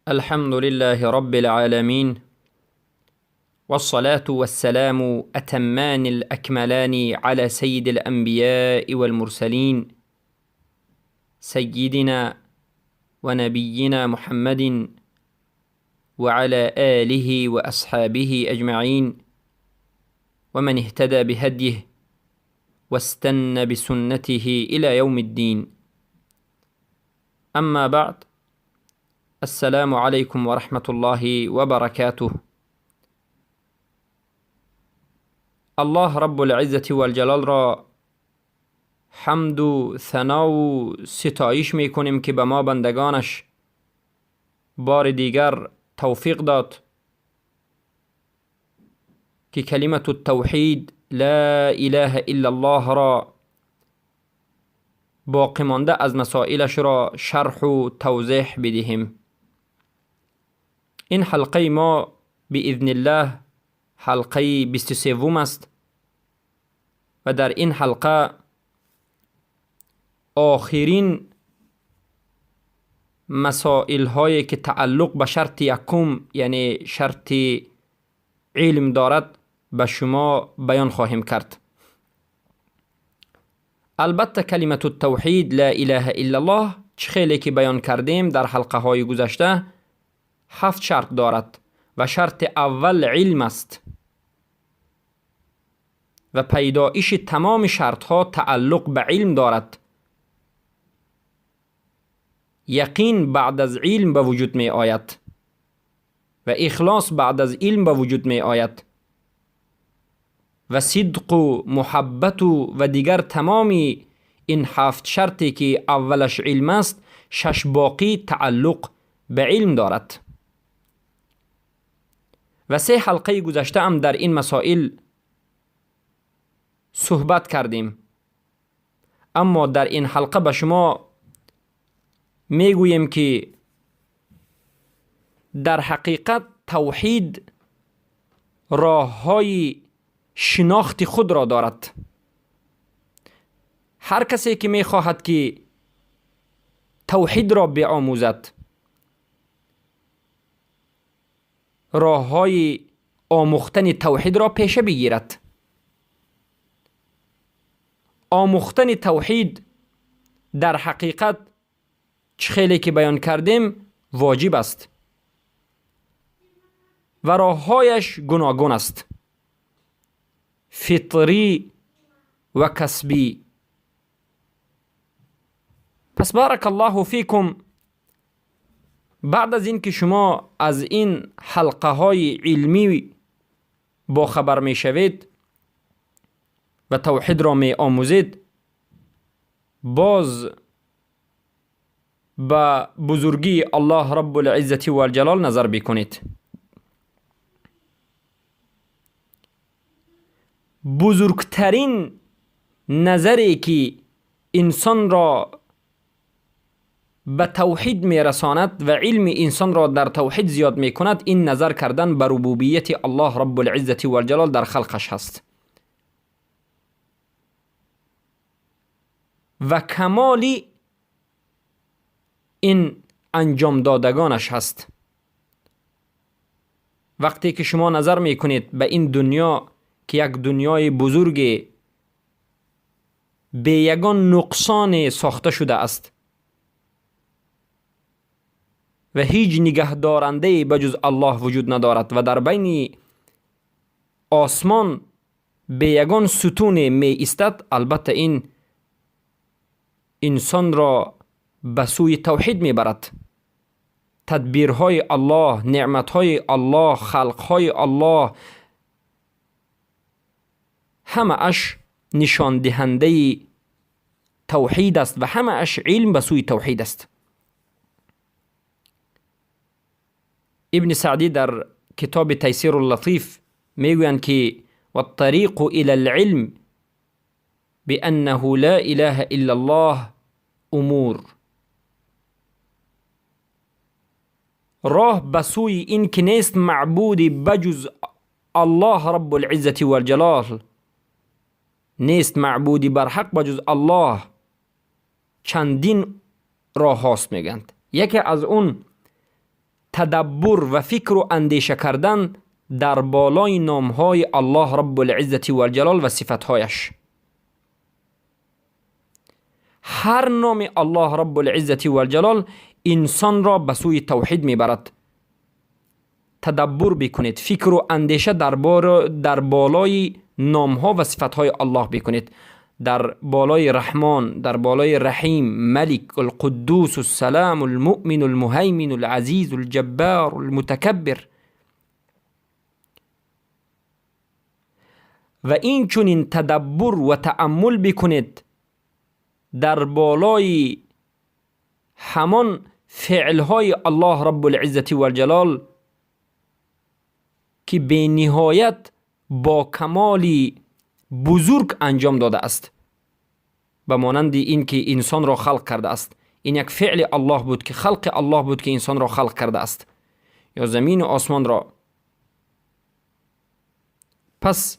الحمد لله رب العالمين، والصلاة والسلام أتمان الأكملان على سيد الأنبياء والمرسلين، سيدنا ونبينا محمد وعلى آله وأصحابه أجمعين، ومن اهتدى بهديه واستنى بسنته إلى يوم الدين. أما بعد، السلام علیکم و رحمة الله وبرکاته. الله رب العزة والجلال را حمد و ثنا و ستایش میکنیم که به ما بندگانش بار دیگر توفیق داد که کلمة التوحید لا اله الا الله را باقی مانده از مسائلش را شرح و توضیح بدهیم. این حلقه ما باذن الله حلقه 23 است و در این حلقه آخرین مسائل هایی که تعلق به شرط یکم، یعنی شرط علم دارد، به شما بیان خواهیم کرد. البته کلمة التوحید لا اله الا الله چه خیلی که بیان کردیم در حلقه های گذشته 7 شرط دارد و شرط اول علم است و پیدایش تمام شرط ها تعلق به علم دارد. یقین بعد از علم به وجود می آید و اخلاص بعد از علم به وجود می آید و صدق و محبت و دیگر تمام این 7 شرطی که اولش علم است، 6 باقی تعلق به علم دارد. و 3 حلقه گذشته هم در این مسائل صحبت کردیم، اما در این حلقه به شما میگوییم که در حقیقت توحید راه‌های شناخت خود را دارد. هر کسی که میخواهد که توحید را بیاموزد، راه‌های آموختن توحید را پیشه بگیرد. آموختن توحید در حقیقت چه خیلی که بیان کردیم واجب است و راه‌هایش گوناگون است، فطری و کسبی. پس بارک الله فیکم، بعد از این که شما از این حلقه های علمی با خبر می شوید و توحید را می آموزید، باز به بزرگی الله رب العزة والجلال نظر بکنید. بزرگترین نظری که انسان را به توحید میرساند و علم انسان را در توحید زیاد میکند، این نظر کردن به ربوبیت الله رب العزة والجلال در خلقش هست و کمال این انجام دادگانش هست. وقتی که شما نظر میکنید به این دنیا که یک دنیای بزرگ به یگان نقصان ساخته شده است و هیچ نگهدارنده به جز الله وجود ندارد و در بین آسمان به یگان ستون می ایستد، البته این انسان را به سوی توحید می برد. تدبیرهای الله، نعمتهای الله، خلقهای الله، همه اش نشان دهنده توحید است و همه اش علم به سوی توحید است. ابن سعدی در کتاب تیسیر اللطیف میگویند که والطریق الى العلم بأنه لا اله الا الله امور. راه به سوی این که نیست معبودی بجز الله رب العزة والجلال، نیست معبودی برحق بجز الله، چندین راه هاست میگند. یکی از اون تدبر و فکر و اندیشه کردن در بالای نامهای الله رب العزة والجلال و صفتهایش. هر نام الله رب العزة والجلال انسان را به سوی توحید میبرد. تدبر بکنید، فکر و اندیشه در بالای نامها و صفتهای الله بکنید، در بالای رحمان، در بالای رحیم، ملک، القدوس، السلام، المؤمن، المهیمن، العزیز، الجبار، المتکبر. و این چنین تدبر و تأمل بکنید در بالای همان فعلهای الله رب العزة والجلال که به نهایت با کمال بزرگ انجام داده است، به مانند این که انسان را خلق کرده است. این یک فعل الله بود که خلق الله بود که انسان را خلق کرده است، یا زمین و آسمان را. پس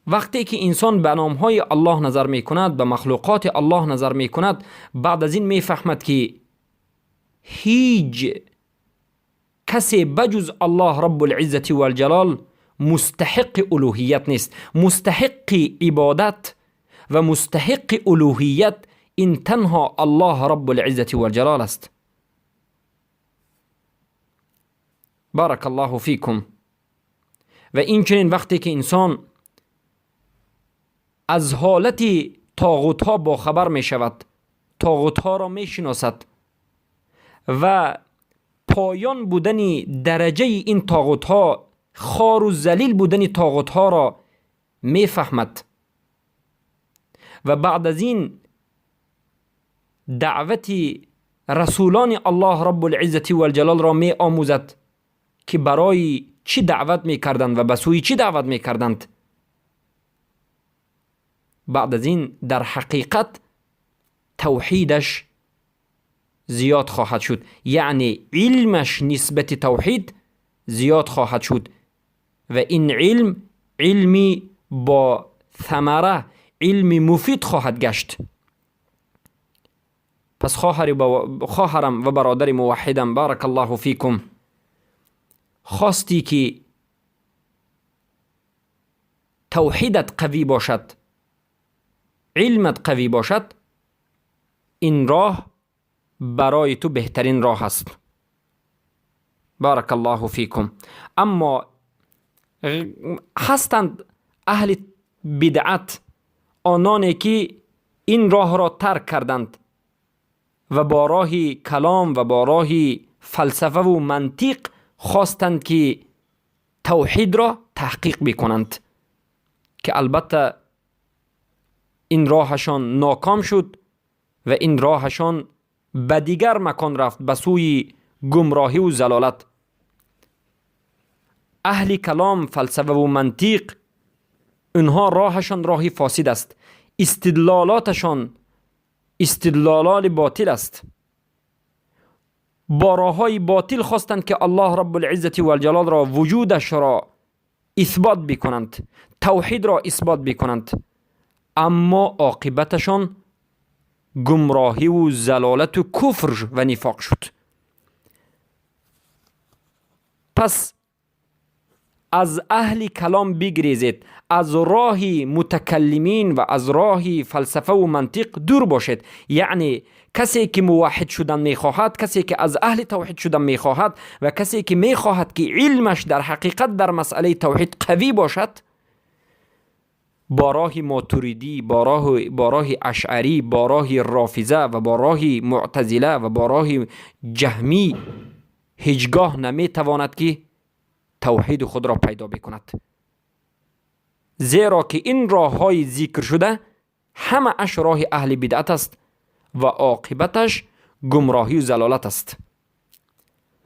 وقتی که انسان به نامهای الله نظر می کند، به مخلوقات الله نظر می کند، بعد از این می فهمد که هیچ کسی بجز الله رب العزة والجلال مستحق الوهیت نیست. مستحق عبادت و مستحق الوهیت این تنها الله رب العزة والجلال است. بارک الله فیکم. و این چنین وقتی که انسان از حالت طاغوت ها با خبر می شود، طاغوت ها را می شناسد و پایان بودن درجه این طاغوت ها، خار و ذلیل بودن طاغوت ها را می فهمد و بعد از این دعوت رسولان الله رب العزة والجلال را می آموزد که برای چی دعوت می کردند و به سوی چی دعوت می کردند. بعد از این در حقیقت توحیدش زیاد خواهد شد، یعنی علمش نسبت توحید زیاد خواهد شد و این علم علمی با ثمره، علمی مفید خواهد گشت. پس خواهرم و برادر موحدم، بارک الله فیکم، خواستی که توحیدت قوی باشد، علمت قوی باشد، این راه برای تو بهترین راه است. بارک الله فیکم. اما هستند اهل بدعت، آنانی که این راه را ترک کردند و با راه کلام و با راه فلسفه و منطق خواستند که توحید را تحقیق بکنند، که البته این راهشان ناکام شد و این راهشان به دیگر مکان رفت، به سوی گمراهی و ضلالت. اهل کلام، فلسفه و منطق، اینها راهشان راهی فاسد است، استدلالاتشان استدلالات باطل است. با راههای باطل خواستند که الله رب العزة والجلال را، وجودش را اثبات بکنند، توحید را اثبات بکنند، اما عاقبتشان گمراهی و ضلالت و کفر و نفاق شد. پس از اهل کلام بگریزید، از راه متکلمین و از راه فلسفه و منطق دور باشید. یعنی کسی که موحد شدن میخواهد، کسی که از اهل توحید شدن میخواهد و کسی که میخواهد که علمش در حقیقت در مسئله توحید قوی باشد، با راه ماتریدی، با راه اشعری، با راه رافضه و با راه معتزله و با راه جهمی هیچگاه نمیتواند که توحید خود را پیدا بکند، زیرا که این راه های ذکر شده همه اش راه اهل بدعت است و عاقبتش گمراهی و ضلالت است.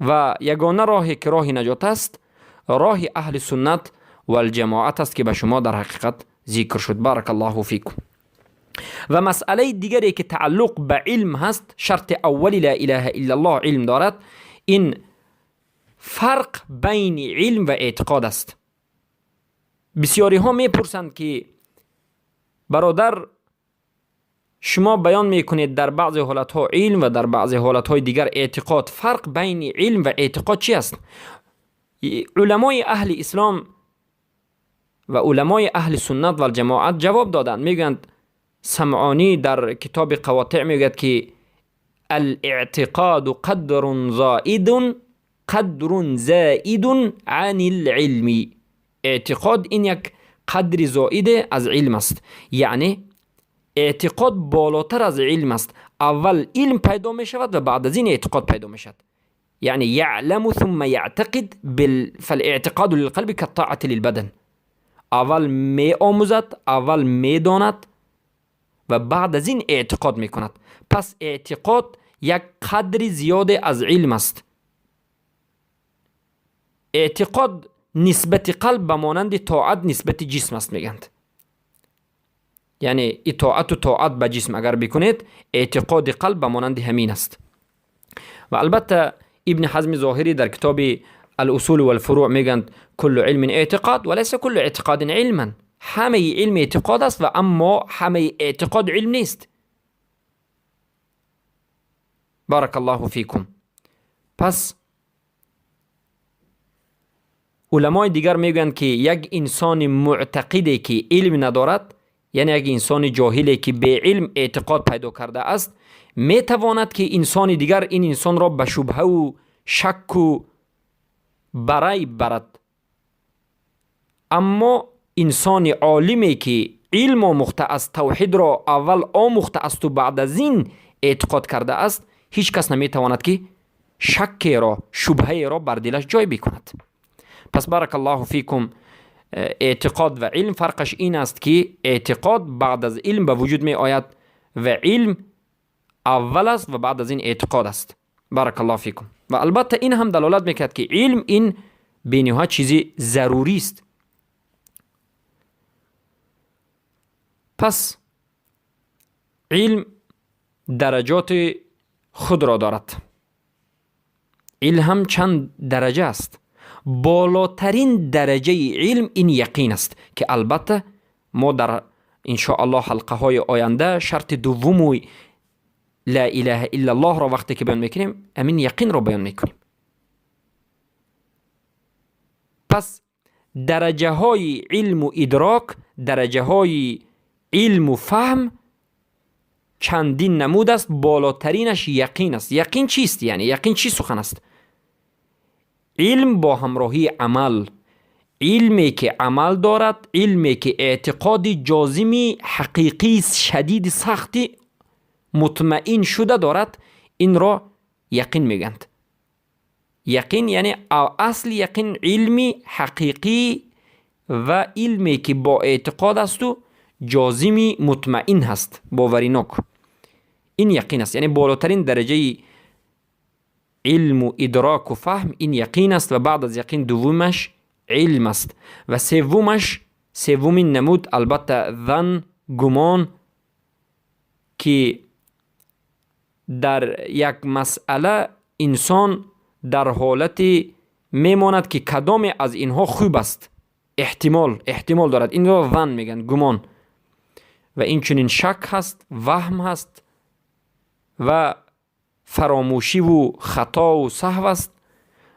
و یگانه راهی که راه نجات است، راه اهل سنت و الجماعت است که به شما در حقیقت ذکر شد. بارک الله فیکم. و مسئله دیگری که تعلق به علم هست، شرط اول لا اله الا الله علم دارد، این فرق بین علم و اعتقاد است. بسیاری ها میپرسند که برادر، شما بیان میکنید در بعض حالتها علم و در بعض حالتهای دیگر اعتقاد، فرق بین علم و اعتقاد چی است؟ علمای اهل اسلام و علمای اهل سنت و الجماعت جواب دادند. میگویند سمعانی در کتاب قواطع میگوید که الاعتقاد قدر زائد عن العلم. اعتقاد این یک قدر زائد از علم است، یعنی اعتقاد بالاتر از علم است. اول علم پیدا می شود و بعد از این اعتقاد پیدا می شود. یعنی یعلم ثم یعتقد فالاعتقاد للقلب كالطاعة للبدن. اول می آموزد، اول می داند و بعد از این اعتقاد می کند. پس اعتقاد یک قدر زیاد از علم است. اعتقاد نسبت قلب به مانند طاعت نسبت جسم است میگند. یعنی اطاعت و طاعت به جسم اگر بکنید، اعتقاد قلب به مانند همین است. و البته ابن حزم ظاهری در کتاب الاصول والفروع میگند کل علم اعتقاد وليس کل اعتقاد علما. همه علم اعتقاد است و اما همه اعتقاد علم نیست. بارک الله فیکم. پس علمای دیگر میگویند که یک انسان معتقدی که علم ندارد، یعنی یک انسان جاهلی که به علم اعتقاد پیدا کرده است، میتواند که انسان دیگر این انسان را به شبهه و شک و برای برد. اما انسان عالمی که علم آموخته است، توحید را اول آموخته است و بعد از این اعتقاد کرده است، هیچ کس نمیتواند که شک را، شبهه را بر دلش جای بکند. پس بارک الله فیکم، اعتقاد و علم فرقش این است که اعتقاد بعد از علم به وجود می آید و علم اول است و بعد از این اعتقاد است. بارک الله فیکم. و البته این هم دلالت میکرد که علم این بینها چیزی ضروری است. پس علم درجات خود را دارد. علم هم چند درجه است. بالاترین درجه علم این یقین است که البته ما در انشاءالله حلقه های آینده شرط دوم لا اله الا الله را وقتی که بیان میکنیم، امین یقین را بیان میکنیم. پس درجه های علم و ادراک، درجه های علم و فهم چندین نمود است. بالاترینش یقین است. یقین چیست؟ یعنی یقین چی سخن است؟ علم با همراهی عمل، علمی که عمل دارد، علمی که اعتقاد جازمی حقیقی شدید سختی مطمئن شده دارد، این را یقین میگند. یقین یعنی اصل یقین علمی حقیقی و علمی که با اعتقاد است و جازمی مطمئن هست، باوریناک. این یقین است. یعنی بالاترین درجه علم و ادراک و فهم این یقین است و بعد از یقین دومش علم است و سومش، سومین نمود البته ظن، گمان، که در یک مسئله انسان در حالت میماند که کدام از اینها خوب است، احتمال دارد، این را ظن میگن، گمان. و این چنین شک هست، وهم هست و فراموشی و خطا و سهو است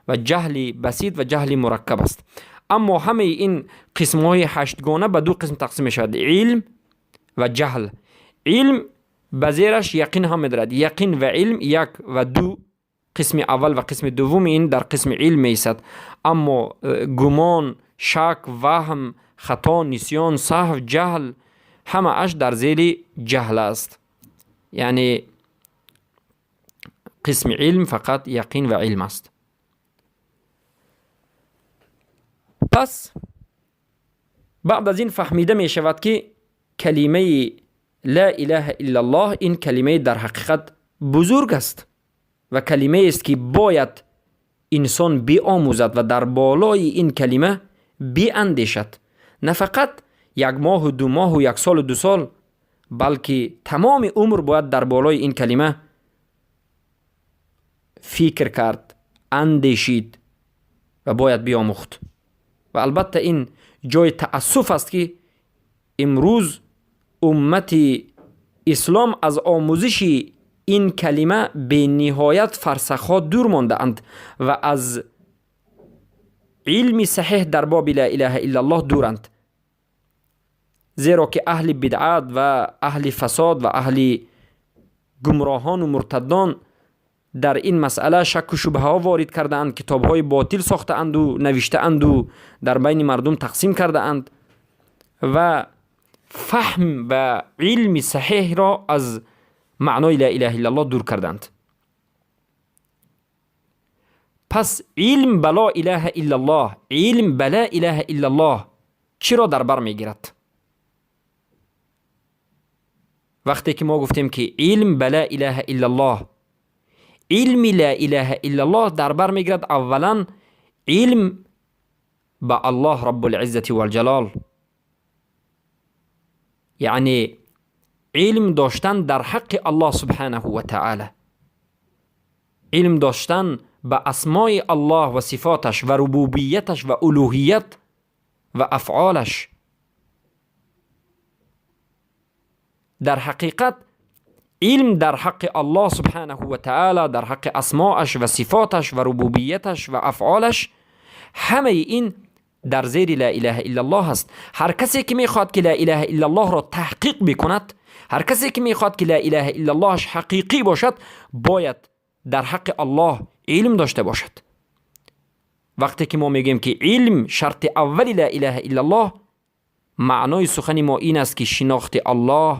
و جهل بسیط و جهل مرکب است. اما همه این قسم های هشتگانه به دو قسم تقسیم می شود، علم و جهل. علم به زیرش یقین هم می‌دارد. یقین و علم یک و دو، قسم اول و قسم دوم این در قسم علم می‌ایستد. اما گمان، شک، وهم، خطا، نسیان، سهو، جهل، همه اش در زیر جهل است. یعنی قسم علم فقط یقین و علم است. پس بعد از این فهمیده می شود که کلمه لا اله الا الله این کلمه در حقیقت بزرگ است و کلمه است که باید انسان بیاموزد و در بالای این کلمه بیاندیشد. نه فقط یک ماه و دو ماه و یک سال و دو سال، بلکه تمام عمر باید در بالای این کلمه فکر کرد، اندیشید و باید بیاموخت. و البته این جای تأسف است که امروز امت ислом аз омӯзиши ин калима бениҳоят фарсахҳо дур мондаанд ва аз илми саҳеҳ дар боби ла илаҳа иллаллоҳ дуранд, зеро ки аҳли бидъат ва аҳли фасод ва аҳли гумроҳону муртаддон дар ин масъала шакку шубҳаҳо ворид кардаанд, китобҳои ботил сохтаанду навиштаанду дар байни мардум тақсим кардаанд ва фаҳм ва илми саҳеҳро аз маънои ла илаҳа иллаллоҳ дур карданд. Пас илм ба ла илаҳа иллаллоҳ, илм ба ла илаҳа иллаллоҳ чиро дар бар мегирад? Вақте ки мо гуфтем, ки илм ба ла илаҳа иллаллоҳ, илми ла илаҳа иллаллоҳ дар бар мегирад аввалан илм ба Аллоҳ Раббулиззати валҷалол, яъне илм доштан дар ҳаққи Аллоҳ субҳанаҳу ва таъала, илм доштан ба асмои Аллоҳ ва сифоташ ва рубубияташ ва улӯҳият ва афъолаш. Дар ҳақиқат илм дар ҳаққи Аллоҳ субҳанаҳу ва таъала, дар ҳаққи асмоаш ва сифоташ ва рубубияташ ва афъолаш, ҳамаи ин дар зери ла илаҳа иллаллоҳ аст. Ҳар касе ки мехоҳад ки ла илаҳа иллаллоҳро таҳқиқ бикунад, ҳар касе ки мехоҳад ки ла илаҳа иллаллоҳаш ҳақиқӣ бошад, бояд дар ҳаққи Аллоҳ илм дошта бошад. Вақте ки мо мегӯем, ки илм шарти аввали ла илаҳа иллаллоҳ, маънои сухани мо ин аст, ки шинохти Аллоҳ,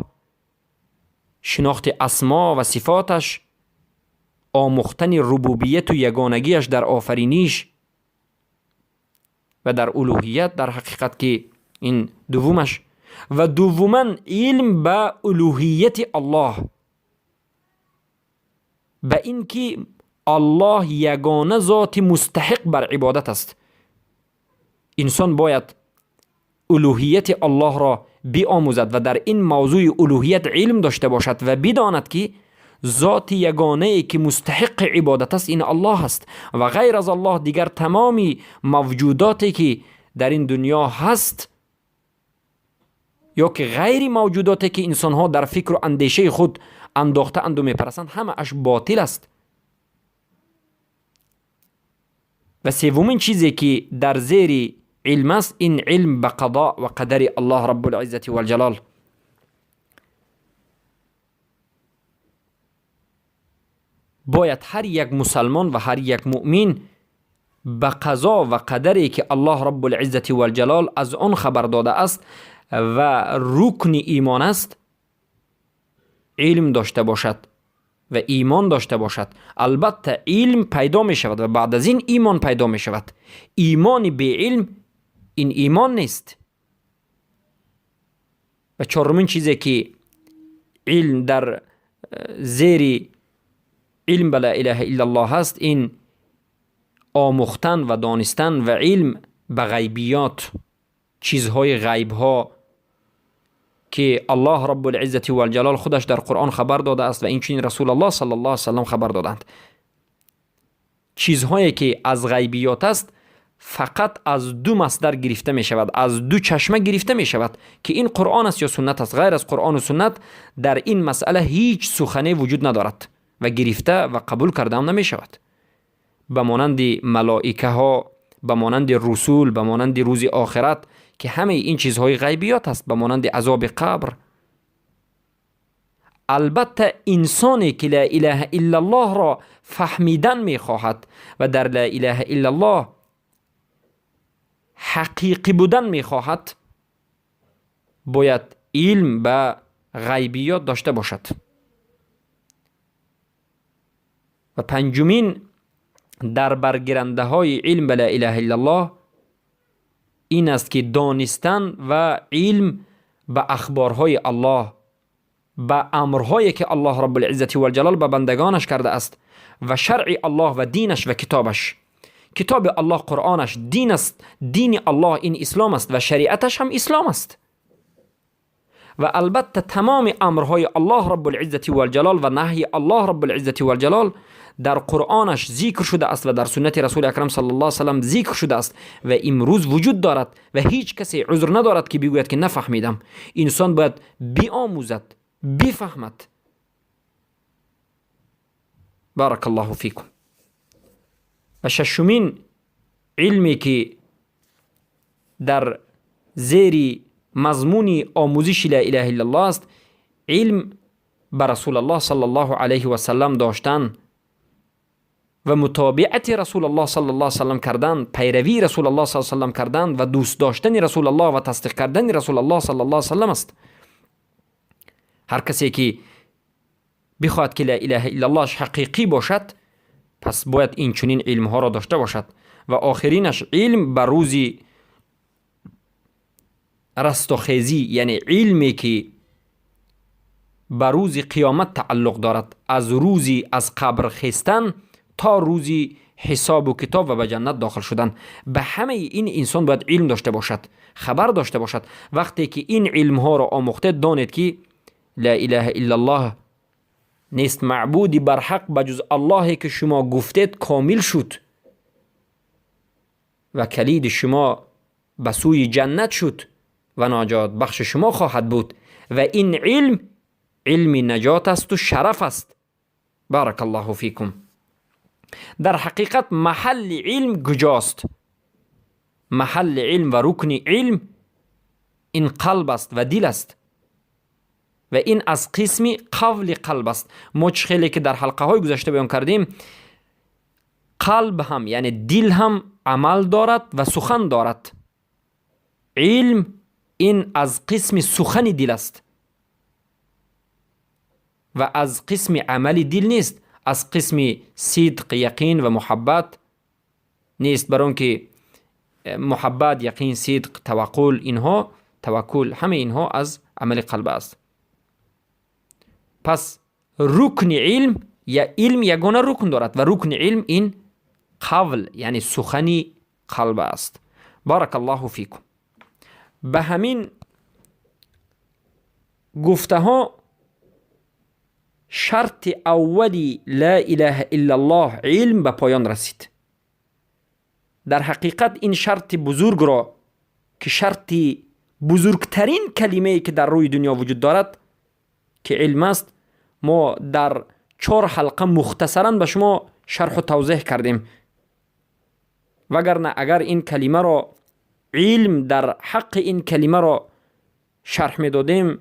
шинохти асмо ва сифоташ, омӯхтани рубубияту ягонагиаш дар офариниш ва дар улӯҳият, дар ҳақиқат ки ин дуввумаш, ва дуввуман илм ба улӯҳияти Аллоҳ, ба ин ки Аллоҳ ягона зоти мустаҳиқ бар ибодат аст. Инсон бояд улӯҳияти Аллоҳро биомӯзад ва дар ин мавзӯи улӯҳият илм дошта бошад ва бидонад, ки зоти ягонае ки мустаҳиқи ибодат аст, ин Аллоҳ аст ва ғайр аз Аллоҳ дигар тамоми мавҷудоте ки дар ин дунё ҳаст ё ки ғайри мавҷудоте ки инсонҳо дар фикру андешаи худ андохтаанду мепарастанд, ҳамааш ботил аст. Ва севумин чизе ки дар зери илм аст, ин илм ба қазо ва қадари Аллоҳ Раббулиззати валҷалол. Бояд ҳар як мусалмон ва ҳар як муъмин ба қазо ва қадаре ки Аллоҳ Раббулиззати валҷалол аз он хабар додааст ва рукни имон аст, илм дошта бошад ва имон дошта бошад. Албатта, илм пайдо мешавад ва баъд аз ин имон пайдо мешавад. Имони беилм ин имон нест. Ва чорумин чизе ки илм дар зери илм ба ла илаҳа иллаллоҳ ҳаст, ин омӯхтан ва донистан ва илм ба ғайбиёт, чизҳои ғайбҳо ки Аллоҳ Раббулиззати валҷалол худаш дар Қуръон хабар додааст ва инчунин Расулаллоҳ саллаллоҳу алайҳи васаллам хабар доданд. Чизҳое ки аз ғайбиёт аст, фақат аз ду масдар гирифта мешавад, аз ду чашма гирифта мешавад, ки ин Қуръон аст ё суннат аст. Ғайр аз Қуръону суннат дар ин масъала ҳеҷ сухане вуҷуд надорад ва гирифта ва қабул кардаам намешавад. Ба монанди малоикаҳо, ба монанди русул, ба монанди рӯзи охират, ки ҳамаи ин чизҳои ғайбиёт аст, ба монанди азоби қабр. Албатта, инсоне ки ла илаҳа иллаллоҳро фаҳмидан мехоҳад ва дар ла илаҳа иллаллоҳ ҳақиқӣ будан мехоҳад, бояд илм ба ғайбиёт дошта бошад. Ва панҷумин дар баргирандаҳои илм ба ла илаҳа иллаллоҳ ин аст, ки донистан ва илм ба ахборҳои Аллоҳ, ба амрҳое ки Аллоҳ Раббулиззати валҷалол ба бандагонаш кардааст ва шаръи Аллоҳ ва динаш ва китобаш. Китоби Аллоҳ Қуръонаш дин аст, дини Аллоҳ ин ислом аст ва шариаташ ҳам ислом аст. Ва албатта, тамоми амрҳои Аллоҳ Раббулиззати валҷалол ва наҳйи Аллоҳ Раббулиззати валҷалол дар Қуръонаш зикр шудааст ва дар суннати Расули Акрам саллаллоҳу алайҳи васаллам зикр шудааст ва имрӯз вуҷуд дорад ва ҳеҷ касе узр надорад, ки бигӯяд, ки нафаҳмидам. Инсон бояд биомӯзад. بفهمد. بارک الله فیکم. و ششمین علمی که در زیر مضمون آموزش لا اله الا الله است، علم به رسول الله صلی الله علیه و سلم داشتن و متابعت رسول الله صلی الله علیه و سلم کردن، پیروی رسول الله صلی الله علیه و سلم کردن و دوست داشتن رسول الله و تصدیق کردن رسول الله صلی الله علیه و سلم است. هر کسی که بخواهد که لا اله الا الله حقیقی باشد، پس باید این چنین علم ها را داشته باشد. و آخرینش علم به روز رستاخیزی، یعنی علمی که به روز قیامت تعلق دارد، از روزی از قبر خیستن تا روزی حساب و کتاب و به جنت داخل شدن. به همه این انسان باید علم داشته باشد، خبر داشته باشد. وقتی که این علم ها را آموخته، دانید که لا اله الا الله، نیست معبودی بر حق بجز الله که شما گفتید، کامل شد و کلید شما به سوی جنت شد و نجات بخش شما خواهد بود. و این علم، علم نجات است و شرف است. بارک الله فیکم. در حقیقت محل علم کجاست؟ محل علم و رکن علم این قلب است و دل است و این از قسم قول قلب است. ما چه خیلی که در حلقه های گذشته بیان کردیم، قلب هم یعنی دل هم عمل دارد و سخن دارد. علم این از قسم سخن دل است و از قسم عمل دل نیست، از قسم صدق، یقین و محبت نیست. برون که محبت، یقین، صدق، توکل، اینها، توکل، همه اینها از عمل قلب است. پس رکن علم یا علم یگانه رکن دارد و رکن علم این قول یعنی سخن قلب است. بارک الله فیکم. به همین گفته ها شرط اولی لا اله الا الله، علم، به پایان رسید. در حقیقت این شرط بزرگ را که شرط بزرگترین کلمه که در روی دنیا وجود دارد که علم است، ما در 4 حلقه مختصرا به شما شرح و توضیح کردیم. وگرنه اگر این کلمه را، علم در حق این کلمه را شرح میدادیم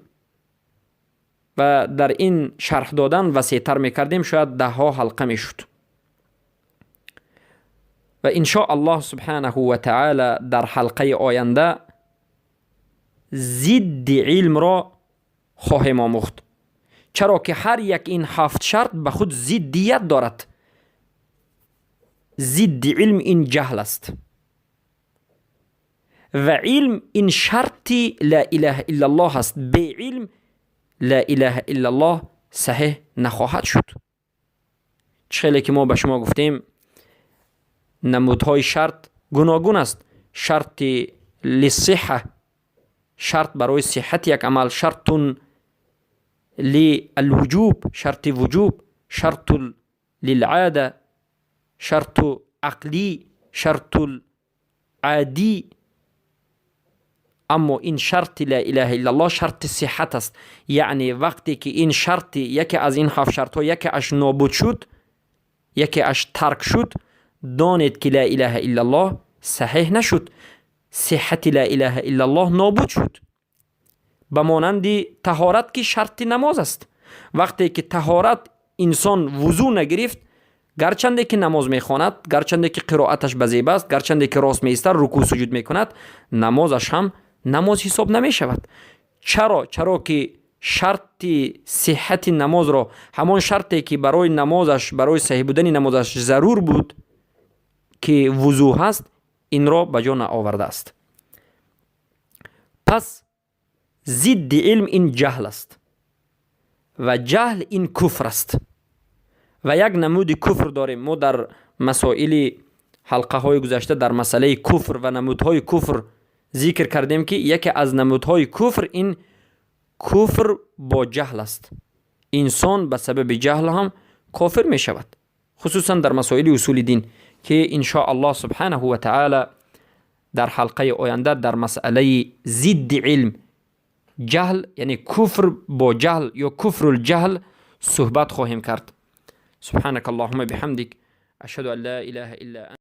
و در این شرح دادن وسیعتر میکردیم، شاید ده ها حلقه میشد. و ان شاء الله سبحانه و تعالی در حلقه آینده ضد علم را خواهیم آموخت، چرا که هر یک این 7 شرط به خود ضدیت دارد. ضد علم این جهل است و علم این شرط لا اله الا الله است. بی علم لا اله الا الله صحیح نخواهد شد. چه که ما به شما گفتیم، نمودهای شرط گوناگون است. شرط للصحه، شرط برای صحت یک عمل، شرط للوجوب، شرط وجوب، شرط للعاده، شرط عقلی، شرط عادی. اما این شرط لا اله الا الله شرط صحت است. یعنی وقتی که این شرط، یکی از این 7 شرط ها، یکی اش نابود شد، یکی اش ترک شد، دانید که لا اله الا الله صحیح نشد، صحت لا اله الا الله نابود شد. به مانند طهارت که شرط نماز است. وقتی که طهارت انسان وضو نگرفت، گرچنده که نماز میخواند، گرچنده که قرائتش بزیب است، گرچنده که راست میایستد، رکوع سجود میکند، نمازش هم نماز حساب نمیشود. چرا؟ چرا که شرط صحت نماز را، همان شرطی که برای نمازش، برای صحیح بودن نمازش ضرور بود که وضو هست، این را به جا آورده است. پس ضد علم این جهل است و جهل این کفر است و یک نمود کفر داریم. ما در مسائل حلقه های گذشته در مسئله کفر و نمودهای کفر ذکر کردیم که یکی از نمودهای کفر این کفر با جهل است. انسان به سبب جهل هم کافر می شود، خصوصا در مسائل اصول دین که ان شاء الله سبحانه و تعالی در حلقه آینده در مسئله ضد علم، ҷаҳл, яъне куфр бо ҷаҳл ё куфрул ҷаҳл суҳбат хоҳем кард. سبحانك اللهم بحمدك، أشهد أن لا إله إلا أنت.